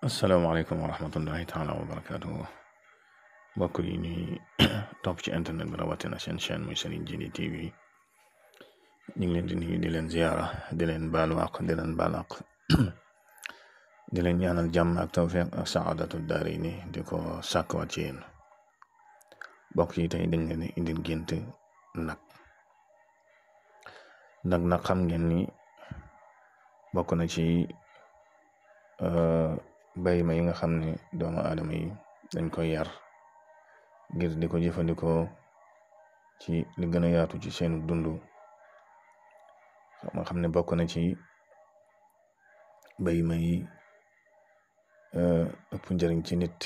asalaamaaleykum wa rahmatullahi taala wa barakaatuhu mbokk yi ñuy topp ci internet bi rawatina seen chaîne muy Serigne Djily TV ñu ngi leen di nuyu di leen ziyaara di leen baalu àq di leen baal àq di leen ñaanal jàmm ak tawfiq ak saadatu daarayni di ko sàkkwaat ci yéen mbokk yi tey dañ leen indil gént nag xam ngeen ni bokk na ci bàyyi ma yi nga xam ne doomu aadama yi dañ koy yar ngir di ko jëfandikoo ci li gën a yaatu ci seen dund nga xam ne bokk na ci bàyyi ma yi ëpp njëriñ ci nit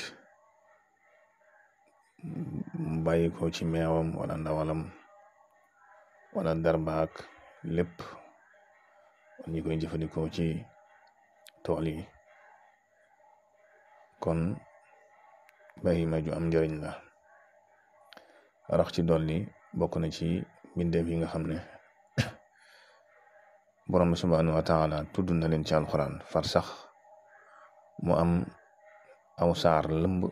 bàyyi ko ci meewam wala ndawalam wala darbaak lépp ñi koy jëfandikoo ci tool yi kon bàyyi ma ju am njëriñ la rax ci dolli bokk na ci mbindeef yi nga xam ne borom bi subhanahu wa taala tudd na leen ci alxuraan far sax mu am aw saar lëmb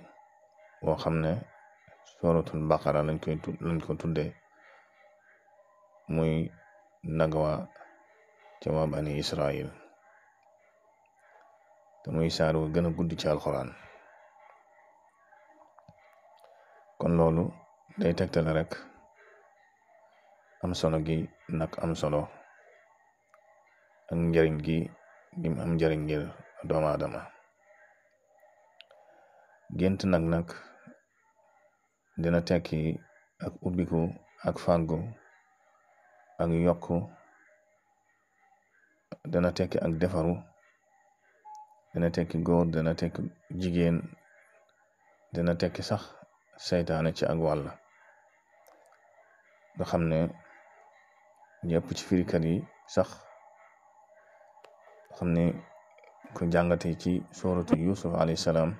boo xam ne suratul baqara lañ ko tudde muy nagwa ca waa bani israil te muy saar wu gën a gudd ci alxuraan kon loolu day tegtale rek am solo gi nag am solo ak njëriñ gi nim am njëriñ ngir doomu aadama gént nag dina tekki ak ubbiku ak fàggu ak yokku dana tekki ak defaru dana tekki góor dana tekki jigéen dana tekki sax seytaane ci ak wàll nga xam ne ñëpp ci firikat yi sax xam ne ko jàngate ci suratu yusuf alayhi salaam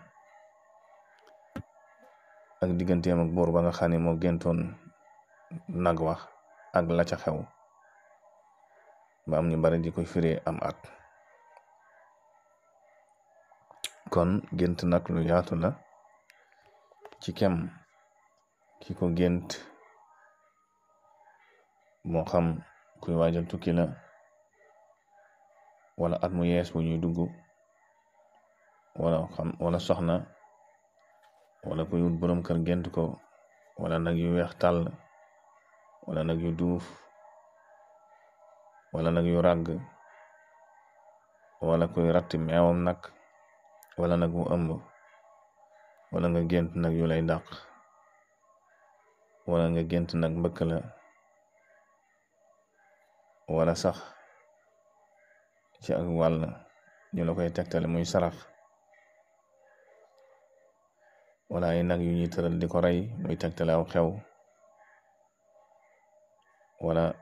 ak digganteem ak buur ba nga xam ne moo géntoon nag wax ak la ca xew ba am ñu bari di koy firee am at kon gént nag lu yaatu la ci kem ki ko gént moo xam kuy waajal tukki la wala at mu yees bu ñuy dugg wala soxna wala kuy wut borom kër gént ko wala nag yu weex tàll wala nag yu duuf wala nag yu ràgg wala kuy ratti meewam nag wala nag mu ëmb wala nga gént nag yu lay dàq wala nga gént nag mbëkk la wala sax ci ak wàll ñu la koy tegtale muy sarax wala ay nag yu ñuy tëral di ko rey muy tegtale aw xew wala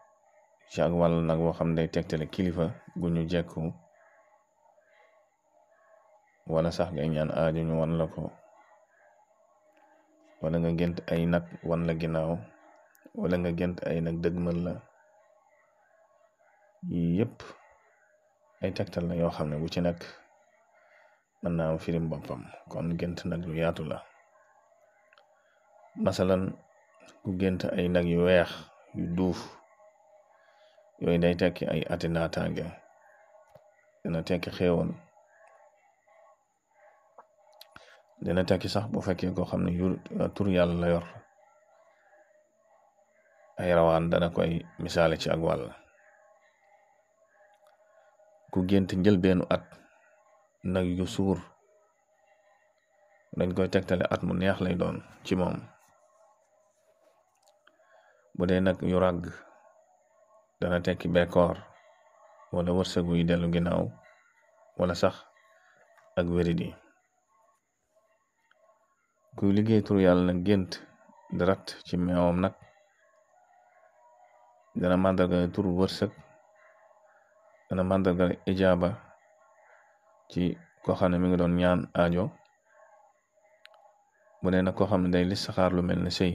ci ak wàll nag boo xam day tegtale kilifa gu ñu jekku wala sax ngay ñaan aaju ñu wan la ko wala nga gént ay nag wan la ginnaaw wala nga gént ay nag dëgmal la yii yëpp ay tegtal la yoo xam ne bu ci nekk mën naa am firim boppam kon gént nag lu yaatu la masalan ku gént ay nag yu weex yu duuf yooyu day tekki ay ati naataange dina tekki xéewal dina tekki sax bu fekkee koo xam ne tur yàlla la yor ay rawaan dana koy misaale ci ak wàll ku gént njëlbeenu at nag yu suur dañ koy tegtale at mu neex lay doon ci moom bu dee nag yu ràgg dana tekki bekkoor wala wërsëgu yi dellu ginnaaw wala sax ak wéridi kuy liggéey tur yàlla nag gént di rat ci meewam nag dana màndarga tur wërsëg dana màndarga ijaaba ci koo xam ne mi ngi doon ñaan aajo bu dee nag koo xam ne day listixaar lu mel ne sëy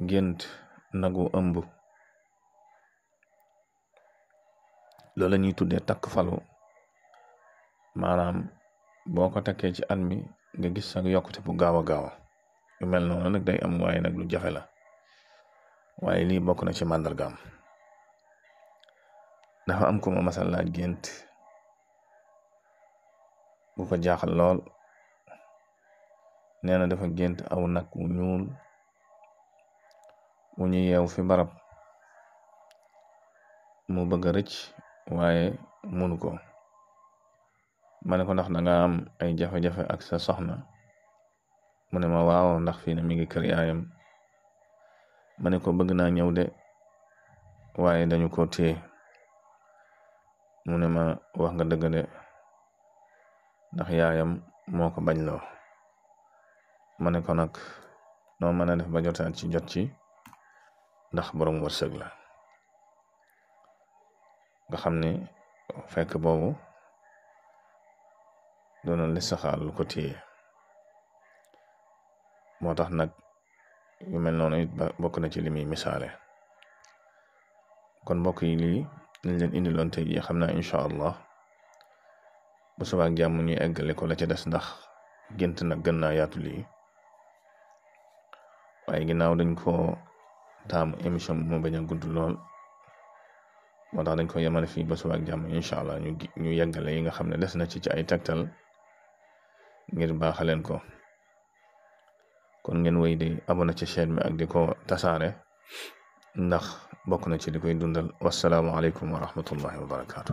gént nagu ëmb loolu la ñuy tuddee takk falu maanaam boo ko takkee ci at mi nga gis sax yokkute bu gaaw a gaaw yu mel noonu nag day am waaye nag lu jafe la waaye lii bokk na ci màndargaam. dafa am ko ma masal laaj gént bu ko jaaxal lool. nee na dafa gént aw nag wu ñuul wu ñu yeew fi barab mu bëgg a rëcc waaye munu ko. ma ne ko ndax danga am ay jafe-jafe ak sa soxna mu ne ma waaw ndax fii ne mi ngi kër yaayam. ma ne ko bëgg naa ñëw de waaye dañu ko téye. mu ne ma wax nga dëgg de ndax yaayam moo ko bañ loo. ma ne ko nag noo mën a def ba jotaat ci jot ci ndax borom wërsëg la. nga xam ne fekk boobu doona li saxaar lu ko téye. moo tax nag yu mel noonu it bokk na ci li muy misaale. kon mbokk yi lii lañ leen indiloon tey jii xam naa incha allah bu subaa ak jàmm ñu eggale ko la ca des ndax gént nag gën naa yaatu lii waaye ginnaaw dañ ko taamu émission bi moo bañ a gudd lool moo tax dañ ko yemale fii ba subaa ak jàmm incha allah ñu yeggale yi nga xam ne des na ci ay tegtal ngir baaxaleen ko. kon ngeen wéy di abonné ci chaîne bi ak di ko tasaare ndax bokk na ci li koy dundal. wassalaamu aleykum wa rahmatullahi wa barakaatu.